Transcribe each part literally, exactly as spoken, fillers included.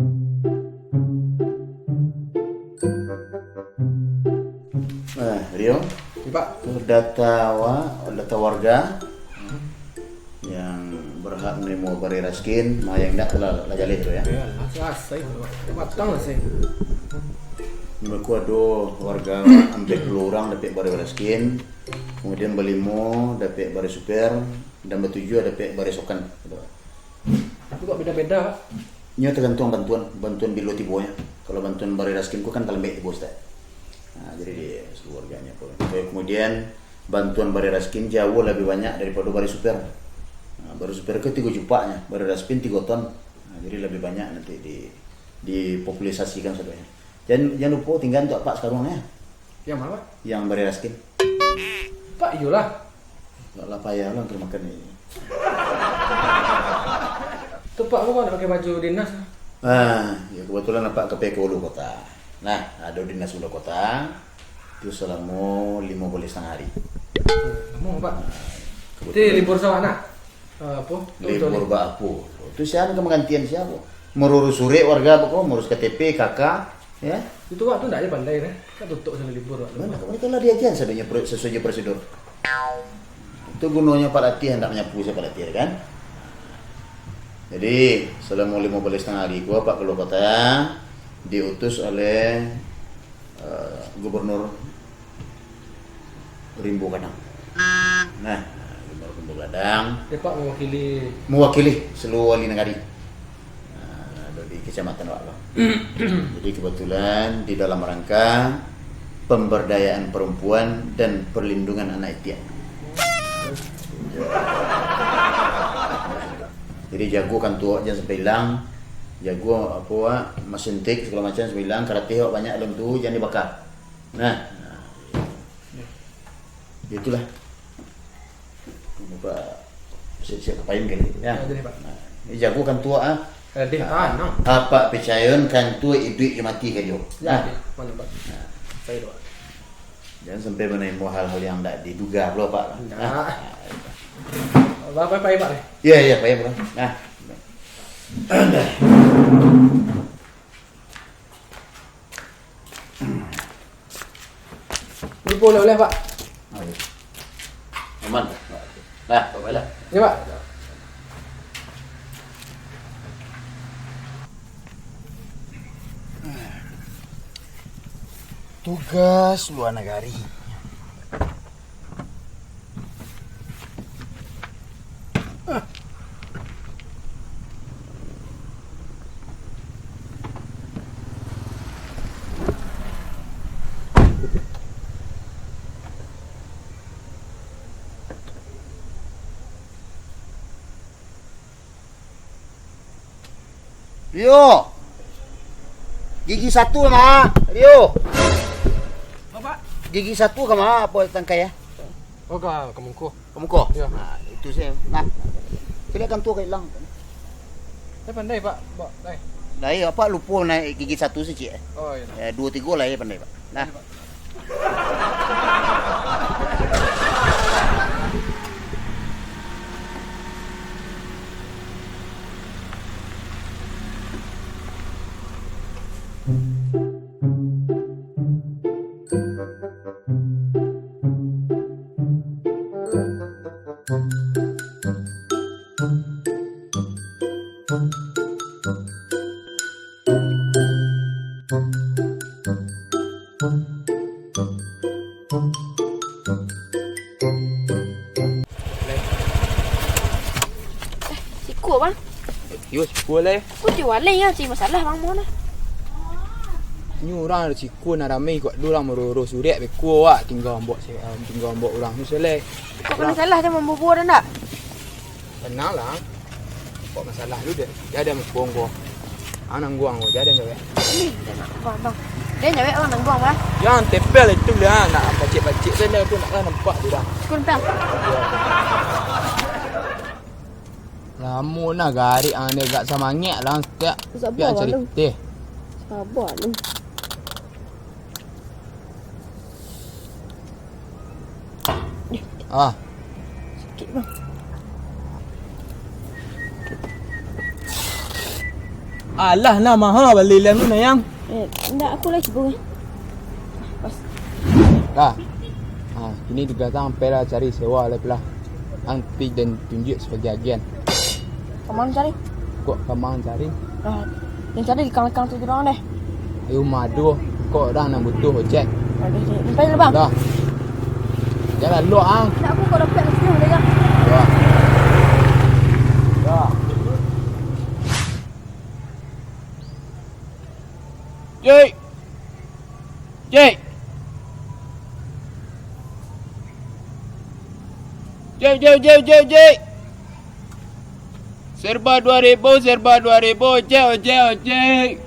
Nah, Rio. Yo, Pak. Data wa-, data warga yang berhak menerima bari raskin, nah, yang indak lah, lah jaleh tu, ya. Ya, lah salasai tu, Pak. Matang lah, sih. Beko ado warga ampia puluah urang dapek bari raskin, kemudian balimo dapek bari super, dan batujuah dapek bari sokan. Itu kok beda-beda, Pak? Nyo tagantuang bantuan, bantuan bilo tibonyo. Kalau bantuan bari raskin ko kan talambek tibo, Ustaz. Nah, jadi di saluruh warganyo ko. Kemudian, bantuan bari raskin jauah labiah banyak daripado bari super. Nah, bari super ko tigo jupak nyo, bari raskin tigo ton. Nah, jadi labiah banyak nanti di, dipopulisasikan sadonyo. Jan, jan lupo tingga untuak Apak sakarang, ya. Yang ma, Pak? Yang bari raskin. Pak, iyolah. Lah, lah payah lah makan ni. Tu, Pak, kok ndak pakai baju dinas? Ah, ya, kebetulan Apak ka pai ka Ulu Kota. Nah, ado dinas Ulu Kota. Tu salamo limo baleh satangah hari. Lamo, Pak. Nah, itu kebetulan libur sawah, nah? Ah, apo? Libur baapo? Tu sia nan ka manggantian sia? Mauruih surek warga beko, mauruih K T P, K K, ya? Itu Wak tu ndak ado pandai, nah. Kan tutup sana libur, Wak. Mana, itu lah diagian sadonyo pro-, sesuai jo prosedur. Itu gunonyo Pak Latiah, ndak manyapu sia Pak Latiah, kan? Jadi, salamo limo baleh satangah hari ko, Apak ka Ulu Kota, diutus oleh eh, Gubernur Rimbo Gadang. Nah, Gubernur Rimbo Gadang. Ya, Pak, mewakili. Mewakili seluruh wali nagari. Nah, ado di kecamatan awak lo. Jadi, kebetulan di dalam rangka pemberdayaan perempuan dan perlindungan anak itiak. Jadi, jago kantua awak jan sampai ilang. Jago apo, ah, masin tik, sagalo macam sampai ilang, karatih awak banyak dalam tu, jan dibaka. Nah, nah. Itulah. Buka siap-siap ka payun kali, ya. Ya, jadi, Pak. Nah, ini jago kantua, ah. Eh, deh, Ah, ah, no. Apak picayoan kantua iduik jo mati ka dio. Ya, Nah. deh. Mana, Pak? Nah. Saya doa. Jangan sampai manarimo hal-hal yang ndak diduga pulo, Pak. Ndak. Nah. Apa, apa, Pak, ya, Pak? Iya, iya, Pak, ya, Pak. Nah. Lupo oleh-oleh, Pak. Oh, iya. Aman, Pak. Nah, Bapak lah. Ya, Pak. Tugas luar nagari. Rio. Gigi satu ma, Rio. Bapak. Gigi satu ka ma, apo tangkai, ya? Oh, ka, ka muko. Ka muko? Iya. Nah, itu saja. Nah. Caliak kantua ka ilang. Saya pandai, Pak. Pak, pandai. Nah, iya, Pak lupo naik gigi satu saja, eh. Oh, iya. Eh, dua tiga lah, ya, pandai, Pak. Nah. Iya, Pak. Eh, siko, Bang. Yo, siko lai. Ko cari walai ya, cari masalah, Bang, mo nah. Nyo urang ado siko nan ramai, kok ado urang maroro surek beko, wak, tingga ambok se-, tingga ambok urang tu selai. Kok kena salah, cuma bubuah dah ndak? Tenang lah. Kok masalah lu dek? Dia ada mukong ko. Ah, nangguang ko, dia ada nyawek. Ih, dia nak apa, Bang? Dia nyawek, Bang, nangguang, Bang. Jangan tempel itu lah, nak pacik-pacik tu, dia tu nak nampak dia dah. Kun, Bang. Lamo nah garik ang dia agak samangek lah, setiap Sabar, Bang. Cerita. Sabar, Bang. Ah. Sakit, Bang. Alah, nah, maha bali lian tu, Nayang. Eh, indak, aku lah cubo. Pas. Lah. Ha, kini tugas ang, pai lah cari sewa lai pulo. Ang pi den tunjuak sabagai agen. Ka ma cari? Kok ka ma cari? Ah, yang cari di kang-kang tu doang deh. Di rumah tu, kok urang nan butuh ojek. Oke, oke. Sampai dulu, Bang. Dah. Jangan luak, ang. Nak aku kok dapat mesti boleh kan? Ya. Ya. Cik. Cik. Cik, cik, cik, cik, cik. Serba dua ribu, serba dua ribu, ojek, ojek, ojek.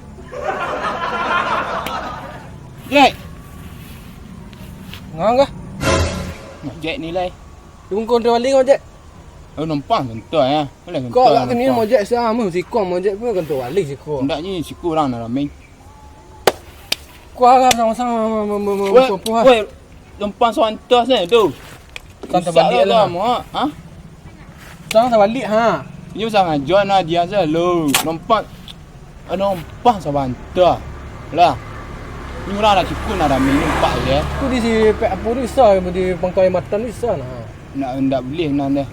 Cik. Ngangah. Ojek nilai. Tunggu kau udah balik, ojek. Oh, numpang bentar ya. Boleh bentar. Kau lah kini numpang. Mojek sama, siko mojek pun kan tu balik siko. Hendaknya siko urang nak ramai. Kau lah sama-sama ma-, ma-, ma-, ma-, Weh, puah-puah. Weh, numpang sawan tas ni tu. Santai balik lah. Kamu, ha? Santai balik, ha. Ini usah ngajuan lah dia saja lo. Numpang, numpang sabanta. Lah. Ini urang lah cukup nak ramai ni, empat je. Tu di si Pek Apo tu bisa, di Pangkai Matan tu bisa nah. Ndak, ndak bulih nan deh.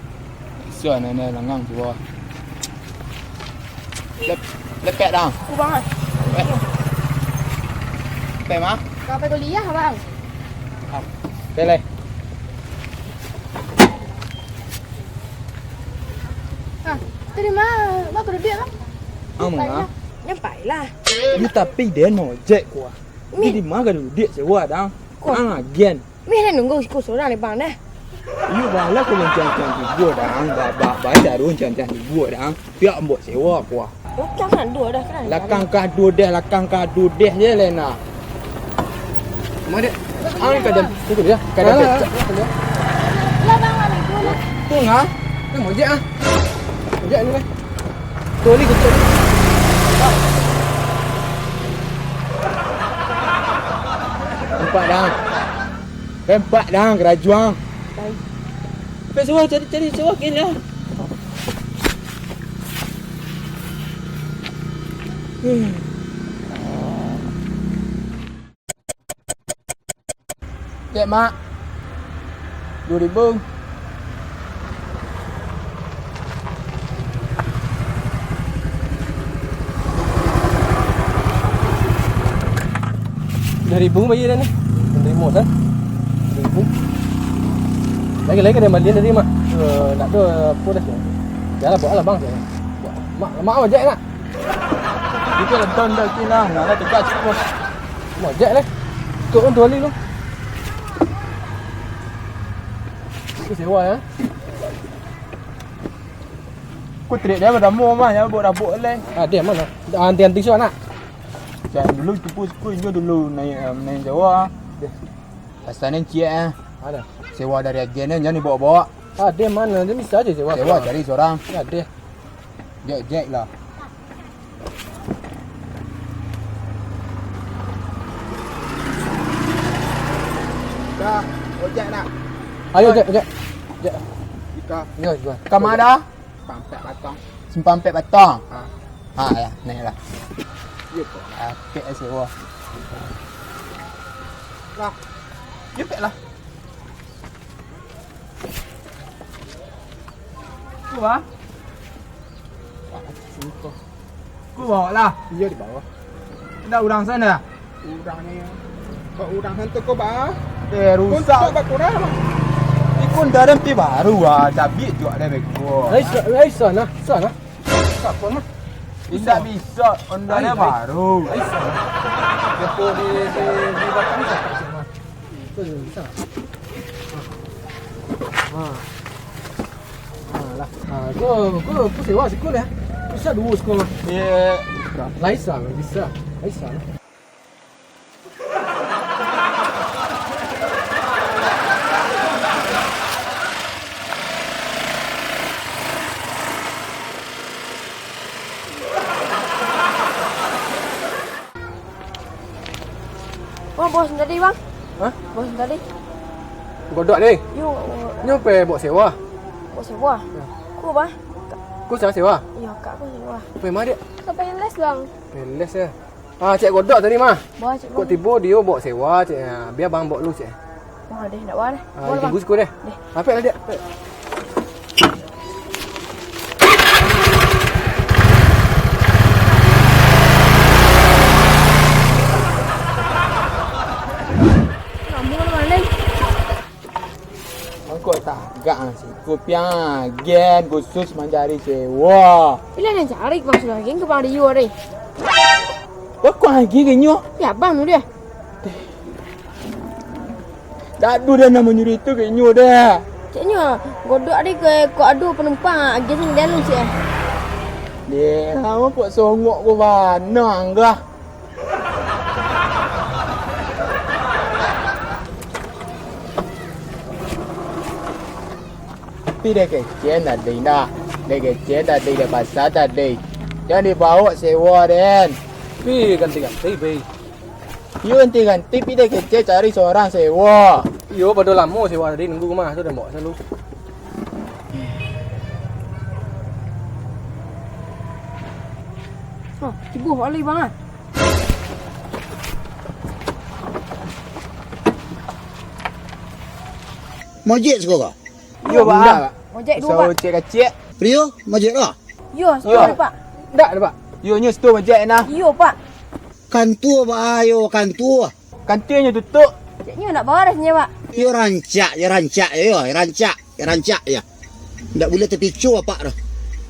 Bisa nan deh, langang suah. Lep-, lepek dah. Aku bangat. Eh. Lepek mah? Kau apa kuliah, Bang? Ah, beleh. Ah, tadi mah, Bang, kudu duit, Bang. Ah, manga? Nyampai lah. Yu, tapi den mojek kuah. Di mah ka duduak sewa, dang? Kuah. Ang agen. Mih lah nunggu siku surang ni, Bang, dah. Iyo, balah ko mancang-cang tigo, dang. Ba-, ba-, baca dulu mancang-cang tigo, dang. Piak ambo sewa, kuah. Utang kan dua dah, kan? Lakang kado deh, lakang kado deh je, Lena. Ma, dek? Ang kadang, tunggu ya. Kadang lah, becak. Lah, Bang, lah, Bang. Tu ngah? Tu mojek ah. Mojek ni lah. Tu ni kecil. Nampak dah. Nampak dah kerajuang. Baik. Sampai suah cari-cari suah kini lah. Hmm. Cek, Mak. Dua ribu. Dua ribu bayar dah ni. Dua ribu dah. Dua ribu. Lagi-lagi kena balian tadi, Mak. Eh, nak tu, apa dah? Dah lah, bawa lah, Bang. Mak, mak awak je nak. Itu lah don dah kini lah. Nah, lah tegak cukup. Mojek leh. Kau pun tuali lu. Aku sewa ya. Aku trik dia berdamu mah, ya, buat rabuk leh. Ah, dia mana? Anti-anti suan nak. Jangan dulu tipu suku injo dulu naik, eh, naik Jawa. Dia. Pasalnya ciek eh. Ada. Sewa dari agen eh, jangan dibawa-bawa. Ah, dia mana? Dia bisa aja sewa. Sewa cari seorang. Ada. Jek-jek lah. Dah, ojek nak? Ayo, ojek, ojek. Ojek. Ika. Yo, jual. Ka ma dah? Simpang Ampek Batang. Simpang Ampek Batang? Ha. Ha, ya, naik lah. Yo, kok. Apek lah sewa. Lah. Yo, pek lah. Kuah. Sumpah. Ku bawa lah. Iyo, di bawah. Indak urang sana. Urang ni. Kok urang sana tu kok ba? Eh, rusak. Kok bakurang? Ikun dalam pi baru ah, cabik juak dah beko. Ai, sa-, ai, sana, sana. Siapa mah? Indak bisa, Honda-nya baru. Ai, sana. Depo di, di, di batang ni siapa mah? Bisa. Ha. Ha lah. Ha, ko, ko, ko sewa siko lah. Bisa duo siko mah. Iya. Laisa, bisa. Laisa. Bang, bos tadi, Bang. Hah? Bos tadi. Godok ni? Yo. Nyo pe bos sewa? Bos sewa? Yo. Ku, Bang? Ku sewa? Yo, kak ku sewa. Pe ma, Dek? Ka pales, Bang. Pales, yo? Ah, cek Godok tadi mah. Bawa, cek. Kok tibo dio bawa sewa, cek. Ah, bia Bang bawa lu, cek. Wah, deh, ndak bawa deh. Ah, tunggu siko deh. Deh. Apek lah, Dek. Angkau tagak ang siko pian, agen khusus mancari sewa. Ilah nan cari, Bang, sudah agen ka Bang Rio deh. Wah, kok agen ka inyo? Ya, Bang, tu deh. Dak ado deh nan manyuruah itu ka inyo deh. Ceknyo, Godok deh, kok ado panumpang, agen di dalam, cek. Deh, lamo kok songok ko bana anggah. Tapi dek kecek tadi nah. Dek kecek tadi, dek pasar tadi. Jan dibaok sewa den. Pi ganti-ganti, pi. Iyo ganti-ganti, pi dek kecek cari surang sewa. Iyo, pado lamo sewa tadi nunggu rumah tu, den baok selalu. Oh, tibo baliak, Bang, ah. Mojek siko ko? Iyo, Pak. Indak, Pak. Mojek duo, Pak. Usaho kecek-kecek. Rio, mojek ko? Iyo, iyo, Pak. Indak, Pak. Iyo, nyo situ mojek nah. Iyo, Pak. Kantua, Pak, ayo, kantua. Kantua nyo tutuik. Ceknyo ndak bares nyo, Pak. Iyo, rancak, yo rancak, yo, yo rancak. Rancak, yo. Ndak buliah tapico apak tu.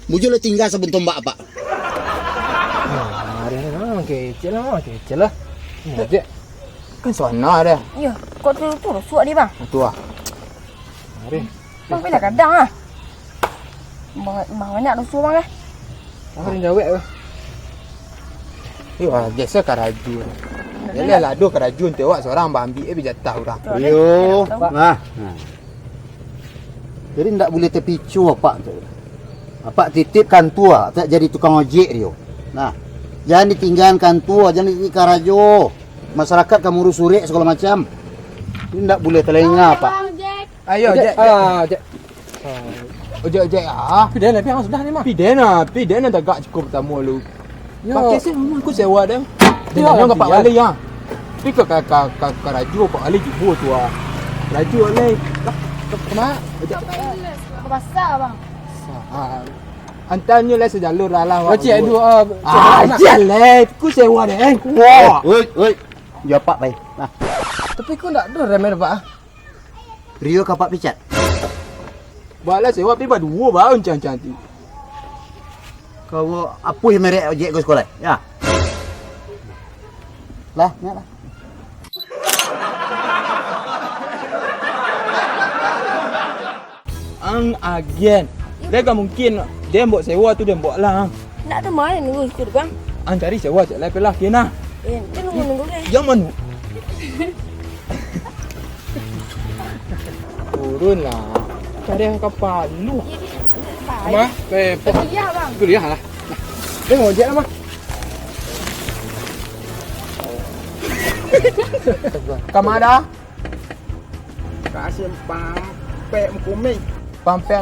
Bujur lah tingga sabun tombak apak. Ah, ado lah, kecek lah, kecek lah. Mojek. Kan sana dah. Iyo, kok tu, tu rusuak dia, Bang. Tu ah. Mari. Bang, pilih kadang ah. Bang, bang, banyak rusuak, Bang, eh. Apa yang jawek tu? Iyo, ah, biasa karaju. Yalah, lah, aduh, karaju, ente awak seorang, Bang, ambil, eh, bijatah orang. Iyo. Nah. Nah. Jadi ndak buliah tapico apak tu. Apak titip kantua, tak jadi tukang ojek dio. Nah, jan ditinggaan kantua, jan dititip karajo. Masyarakat ka murus surek sagalo macam. Jadi ndak buliah talenga, Pak. Ayo, ojek. Ojek. Ah, ojek. Ah, ojek, ojek, ah. Piden lah, pi ang sudah ni mah. Piden lah, piden lah tagak cukup pertamo lu. Yo. Pakai se rumah aku sewa deh. Yo, dengan nyo apak bali ah. Tapi ka, ka, ka, ka, karajo apak bali tibo tu ah. Karajo alai. Lah, ka, ka ma? Ka pasar, Bang. Sa-, ah. Antanyo lah sajalur lah, lah. Kacik adu, ah, ah, jaleh. Ku sewa deh. Wah. Oi, oi. Yo apak pai. Nah. Tapi ku ndak ado remeh, Pak. Rio ka apak picat. Balah sewa pi baduo baun cang-cang ti. Kau apuih merek ojek ko sikolah, ya. Lah, nak lah. Ang agen. Lai ka mungkin den baok sewa tu den baok lah. Ndak tu main nunggu situ, Bang. Ang cari sewa cak lai pelah kena. Eh, tu nunggu-nunggu deh. Jan manu. Turun lah. Cari yang kapal lu. Iya, dia. Mah, eh, kuliah, Bang. Kuliah lah. Dia ngojek lah, Mah. Kamada? Kasih pampek mukumik. Pampek.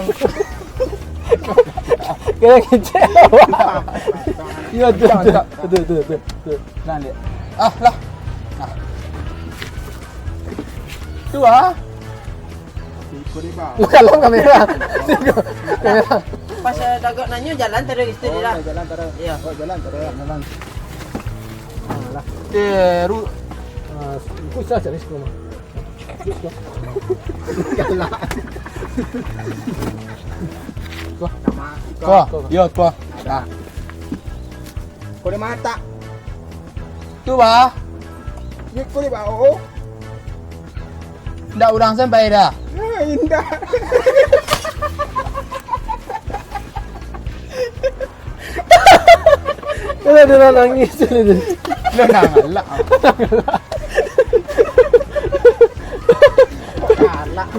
Kena kecek. Iya, betul, betul, betul, betul, betul. Nah, lihat. Ah, lah. Nah. Tu ah. Ikut ni, Bang. Lu kalau kamera. Kamera. Pas, eh, Dagok nanyo jalan terus gitu. Oh, dia lah. Jalan terus. Iya. Oh, jalan terus. Jalan. Alah. Teru. Ah, engko usah cari situ mah. Galak. Tuah. Tuah. Yo, tuah. Nah. Kau dah matak. Tu bah. Ni kau ni bau. Ndak urang sampai dah. Indak. Kalau dia nangis tu. Lo nak ngalak. Ngalak.